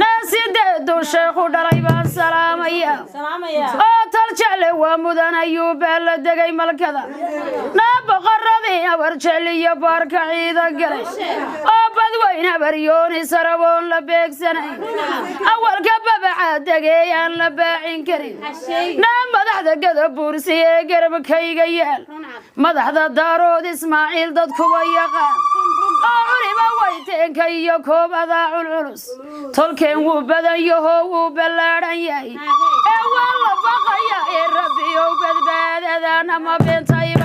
Naasideedu sheekhu dhalay baan salaamaya oo tal jecle waa mudan ayuu baa la degay malkada. Naa boqoradii Abar Jecel iyo baarka ciida galay oo Badweyn Habaryooni saraboon la beegsanay, awalka babacaa degey aan la baacin karin. Naa madaxda Gada Buursi ee garabkayga yaal, madaxda Daarood Ismaaciil dadkuba yaqaan oo culima wayteenka iyo koobadaa culculus. Tolkeen wuu badan yahoo wuu ballaadhan yahay ee waa la baqaya ee Rabbiyow badbaadadan ama beentayba.